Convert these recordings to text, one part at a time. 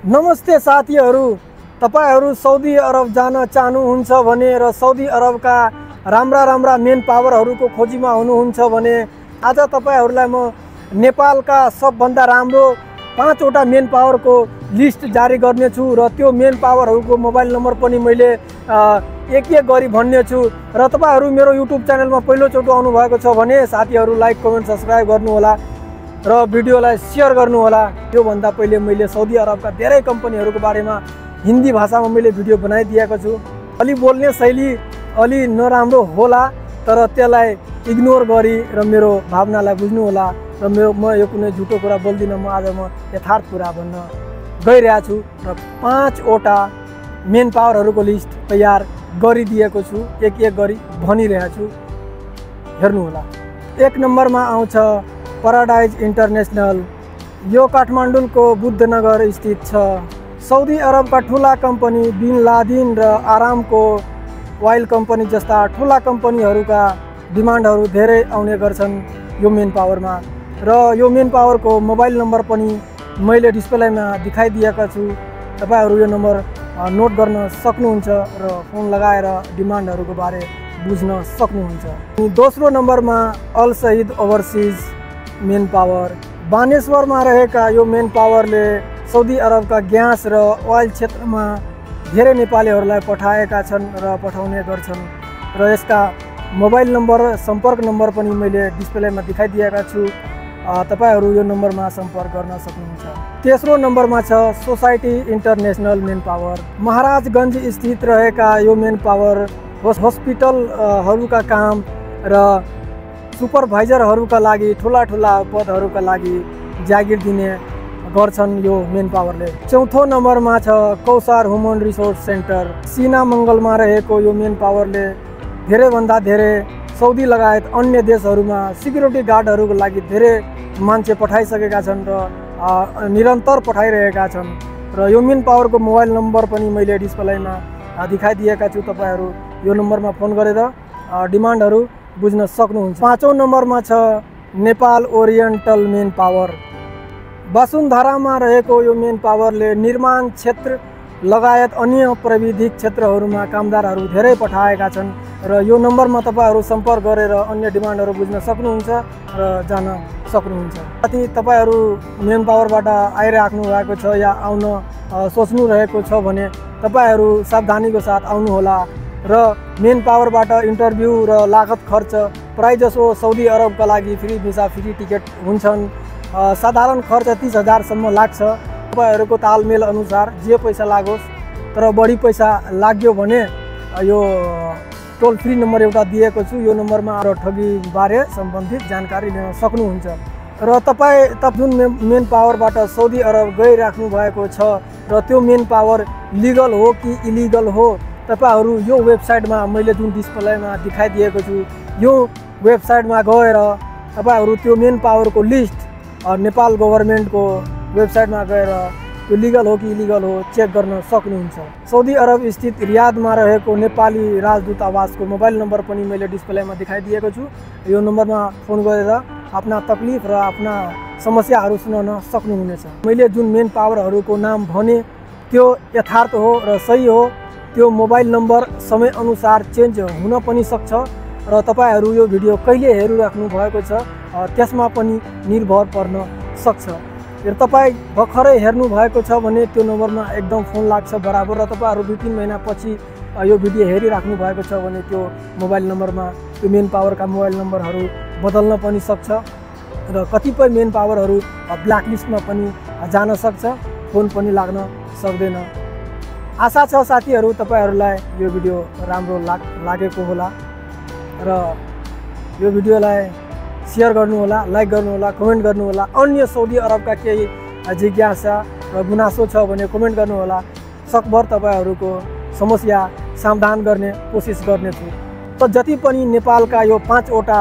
नमस्ते साथीहरू, तपाईहरू साउदी अरब जान चाहनुहुन्छ भने र साउदी अरबका राम्रा मेन पावरहरूको खोजीमा हुनुहुन्छ भने आज तपाईहरूलाई म नेपालका सबभन्दा राम्रो 5 वटा मेन पावरको लिस्ट जारी गर्नेछु र त्यो मेन पावरहरूको मोबाइल नम्बर पनि मैले एक गरी भन्ने छु र तपाईहरू मेरो युट्युब च्यानलमा पहिलोचोटि आउनु भएको छ भने साथीहरू लाइक कमेन्ट सब्स्क्राइब गर्नु होला र भिडियोलाई शेयर गर्नु होला। त्यो भन्दा पहिले मैले साउदी अरबका धेरै कम्पनीहरूको बारेमा हिन्दी भाषामा मैले भिडियो बनाइदिएको छु। अलि बोल्ने शैली अलि नराम्रो होला तर त्यसलाई इग्नोर गरी र मेरो भावनालाई बुझ्नु होला र म यो कुनै झुटो कुरा बोल्दिनँ। आज म यथार्थ कुरा भन्न गइरहेको छु र 5 वटा मेन पावरहरूको लिस्ट तयार गरिदिएको छु, एक गरी भनिरहेको छु, हेर्नु होला। 1 नम्बरमा आउँछ पैराडाइज इन्टरनेशनल। यो काठमाडौँको बुद्धनगर स्थित छ। साउदी अरबका ठुला कम्पनी बिन लादेन र आरामको ओइल कम्पनी जस्ता ठुला कम्पनीहरूका डिमान्डहरू धेरै आउने गर्छन् यो मेन पावरमा र यो मेन पावरको मोबाइल नम्बर पनि मैले डिस्प्लेमा देखाइदिएका छु। तपाईहरू यो नम्बर नोट गर्न सक्नुहुन्छ र फोन लगाएर डिमान्डहरूको बारे बुझ्न सक्नुहुन्छ। दोस्रो नम्बरमा अल सहिद ओभरसिज मेन पावर। बानेश्वरमा रहेका यो मेन पावरले साउदी अरबका ग्यास र ओइल क्षेत्रमा धेरै नेपालीहरूलाई पठाएका छन् र पठाउने गर्छन् र यसका मोबाइल नम्बर सम्पर्क नम्बर पनि मैले डिस्प्लेमा देखाइदिएका छु। तपाईहरू यो नम्बरमा सम्पर्क गर्न सक्नुहुन्छ। तेस्रो नम्बरमा छ society international main power. Maharajganj स्थित रहेका यो मेन पावर हस्पिटलहरूका काम र सुपरभाइजरहरूका लागि ठुला पदहरूका लागि जागिर दिने गर्छन् यो मेन पावरले। चौथो नम्बरमा छ कौसार ह्युमन रिसोर्स सेन्टर। सिना मङ्गलमा रहेको यो मेन पावरले धेरैभन्दा धेरै साउदी लगायत अन्य देशहरूमा सिक्युरिटी गार्डहरूको लागि धेरै मान्छे पठाइसकेका छन् र निरन्तर पठाइरहेका छन् र यो मेन पावरको मोबाइल नम्बर पनि मैले डिस्प्लेमा देखाइदिएका छु। तपाईहरू यो नम्बरमा फोन गरेर डिमान्डहरू बुझ्न सक्नुहुन्छ। 5औं नम्बरमा छ नेपाल ओरिएन्टल मेन पावर। वसुन्धरामा रहेको यो मेन पावरले निर्माण क्षेत्र लगायत अन्य प्राविधिक क्षेत्रहरूमा कामदारहरू धेरै पठाएका छन् र यो नम्बरमा तपाईहरू सम्पर्क गरेर अन्य डिमान्डहरू बुझ्न सक्नुहुन्छ र जान सक्नुहुन्छ। साथै तपाईहरू मेन पावरबाट आइराख्नु भएको छ या आउन सोच्नु रहेको छ भने तपाईहरू सावधानीको साथ आउनु होला र मेन पावरबाट इन्टरभ्यू र लागत खर्च प्रायजसो साउदी अरबका लागि फ्री भिसा फ्री टिकट हुन्छन्। साधारण खर्च 30,000 सम्म लाग्छ। तपाईहरूको तालमेल अनुसार जे पैसा लागोस्, तर बढी पैसा लाग्यो भने यो टोल फ्री नम्बर एउटा दिएको छु। यो नम्बरमा ठगी बारे सम्बन्धित जानकारी लिन सक्नुहुन्छ र तपाईँ जुन मेन पावरबाट साउदी अरब गइराख्नु भएको छ र त्यो मेन पावर लिगल हो कि इलिगल हो, तपाईहरू यो वेबसाइटमा मैले जुन डिस्प्लेमा देखाइदिएको छु यो वेबसाइटमा गएर तपाईहरू त्यो मेन पावरको लिस्ट नेपाल गभर्मेन्टको वेबसाइटमा गएर त्यो लिगल हो कि इलिगल हो चेक गर्न सक्नुहुन्छ। साउदी अरब स्थित रियादमा रहेको नेपाली राजदूतावासको मोबाइल नम्बर पनि मैले डिस्प्लेमा देखाइदिएको छु। यो नम्बरमा फोन गरेर आफ्ना तकलिफ र आफ्ना समस्याहरू सुनाउन सक्नुहुनेछ। मैले जुन मेन पावरहरूको नाम भने त्यो यथार्थ हो र सही हो। त्यो मोबाइल नम्बर समयअनुसार चेन्ज हुन पनि सक्छ र तपाईहरू यो भिडियो कहिले हेरिराख्नु भएको छ त्यसमा पनि निर्भर पर्न सक्छ। र तपाईँ भर्खरै हेर्नु भएको छ भने त्यो नम्बरमा एकदम फोन लाग्छ बराबर र तपाईहरू 2-3 महिनापछि यो भिडियो हेरिराख्नु भएको छ भने त्यो मोबाइल नम्बरमा त्यो मेन पावरका मोबाइल नम्बरहरू बदल्न पनि सक्छ र कतिपय मेन पावरहरू ब्ल्याकलिस्टमा पनि जान सक्छ, फोन पनि लाग्न सक्दैन। आशा छ साथीहरू तपाईहरूलाई यो भिडियो राम्रो लागेको होला र यो भिडियोलाई शेयर गर्नु होला, लाइक गर्नु होला, कमेन्ट गर्नु होला। अन्य साउदी अरबका केही जिज्ञासा र गुनासो छ भने कमेन्ट गर्नु होला। सकभर तपाईहरूको समस्या समाधान गर्ने कोसिस गर्नेछु। त जति पनि नेपालका यो 5 वटा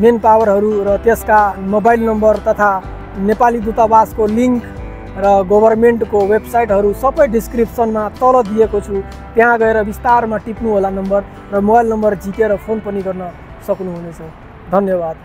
मेन पावरहरू र त्यसका मोबाइल नम्बर तथा नेपाली दूतावासको लिङ्क र गभर्मेन्टको वेबसाइटहरू सबै डिस्क्रिप्सनमा तल दिएको छु। त्यहाँ गएर विस्तारमा टिप्नु होला नम्बर र मोबाइल नम्बर झिकेर फोन पनि गर्न सक्नुहुनेछ। धन्यवाद।